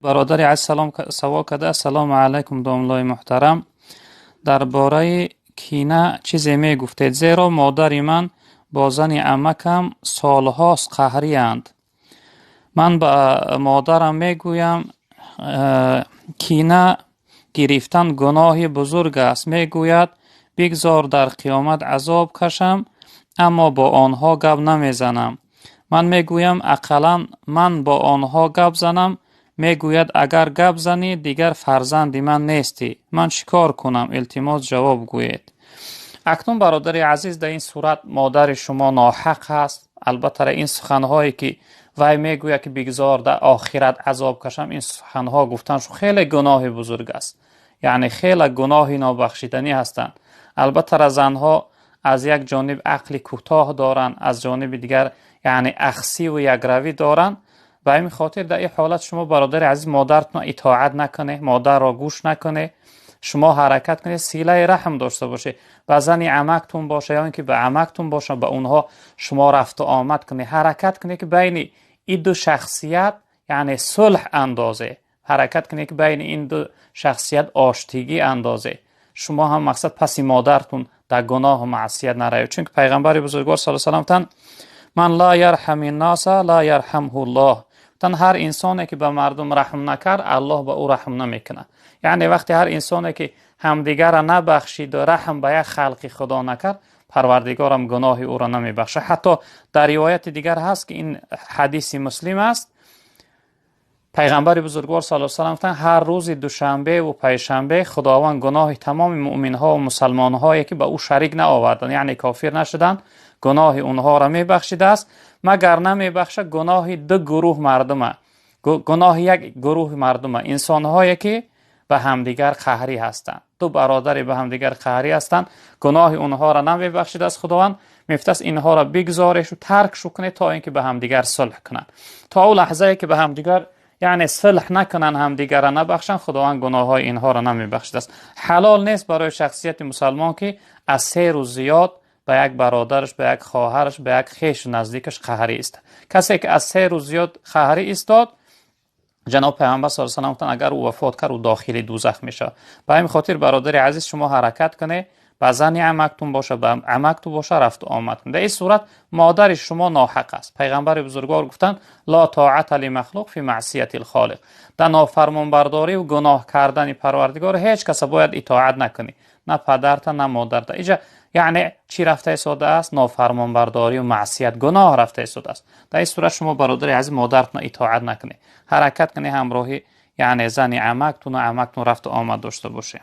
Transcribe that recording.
Бародари азиз салом савол карда: ассалому алайкум, домлои муҳтарам, дар бораи кина чизе мегуфтед, зеро модари ман бо зани амакам солҳост қаҳриянд. Ман ба модарам мегӯям, кина гирифтан гуноҳи бузург аст. Мегӯяд, бигзор дар қиёмат азоб кашам, аммо бо онҳо гап намезанам. Ман мегӯям, ақаллан ман бо онҳо гап занам. Мегӯяд, агар гап занӣ, дигар фарзанди ман нестӣ. Ман чӣ кор кунам? Илтимос, ҷавоб гӯед. Акнун, бародари азиз, дар ин сурат модари шумо ноҳақ ҳаст. Албатта, ин суханҳое ки вай мегӯяд, ки бигзор дар охират азоб кашам, ин суханҳо гуфтанаш хеле гуноҳи бузург аст, яъне хеле гуноҳи нобахшиданӣ ҳастанд. Албатта, занҳо аз як ҷониб ақли кӯтоҳ доранд, аз ҷониби дигар яъне ахсиву якравӣ доранд. Ба ҳамин хотир дар ин ҳолат шумо, бародари азиз, модаратонро итоат накунед, модарро гӯш накунед. Шумо ҳаракат кунед, силаи раҳм дошта бошед, ба зани амактон боша ё ин ки ба амактон боша, ба онҳо шумо рафту омад кунед. Ҳаракат кунед, ки байни ин ду шахсият яъне сулҳ андозе, ҳаракат кунед, ки байни ин ду шахсият оштигӣ андозе. Шумо ҳам мақсад паси модаратон дар гуноҳу маъсият наравед, чунки пайғамбари бузургвор саллаллоҳу алайҳи васаллам гуфтанд: ман ла ярҳами ннаса ла ярҳамҳуллоҳ. Гуфтанд, ҳар инсоне ки ба мардум раҳм накард, Аллоҳ ба ӯ раҳм намекунад. Яъне вақте ҳар инсоне ки ҳамдигарро набахшиду раҳм ба як халқи Худо накард, Парвардигорам гуноҳи ӯро намебахшад. Ҳатто дар ривояти дигар ҳаст, ки ин ҳадиси Муслим аст, пайғамбари бузургвор саллаллоҳу алайҳи васаллам гуфтанд, ҳар рӯзи душанбе ву панҷшанбе Худованд гуноҳи тамоми муъминҳо ва мусалмонҳое ки ба ӯ шарик наоварданд, яъне кофир нашуданд, гуноҳи онҳоро мебахшидааст, магар намебахшад гуноҳи ду гурӯҳ мардума, гуноҳи як гурӯҳи мардума, инсонҳое ки ба ҳамдигар қаҳрӣ ҳастанд. Ду бародаре ба ҳамдигар қаҳрӣ ҳастанд, гуноҳи онҳоро намебахшидааст Худованд. Мефтааст, инҳоро бигзорешу таркшу кунед, то ин ки ба ҳамдигар сулҳ кунанд. То ӯ лаҳзае ки ба ҳамдигар яъне сулҳ накунанд, ҳамдигарро набахшанд, Худованд гуноҳҳои инҳоро намебахшидааст. Ҳалол нест барои шахсияти мусалмон, ки аз 3 рӯз зиёд ба як бародараш, ба як хоҳараш, ба як хешу наздикаш қаҳрӣ истад. Касе ки аз 3 рӯз зиёд қаҳрӣ истод, ҷаноб пайғамбар саллаллоҳу алайҳи васаллам гуфтанд, агар ӯ вафот кард, ӯ дохили дӯзах мешавад. Ба ҳамин хотир, бародари азиз, шумо ҳаракат кунед, ба зани амактун боша, ба амакту боша, рафту омад кунед. Дар ин сурат модари шумо ноҳақ аст. Пайғамбари бузургвор гуфтанд: ла тоата лимахлуқ фи маъсияти лхолиқ. Дар нофармонбардорию гуноҳ кардани Парвардигор ҳеҷ каса бояд итоат накунӣ, на падарта, на модарта. Иҷа яъне чӣ рафта истодааст? Нофармонбардорию маъсият, гуноҳ рафта истодааст. Дар ин сурат шумо, бародари азиз, модаратонро итоат накунед, ҳаракат кунед, ҳамроҳӣ яъне зани амактуну амактун рафту омад дошта бошед.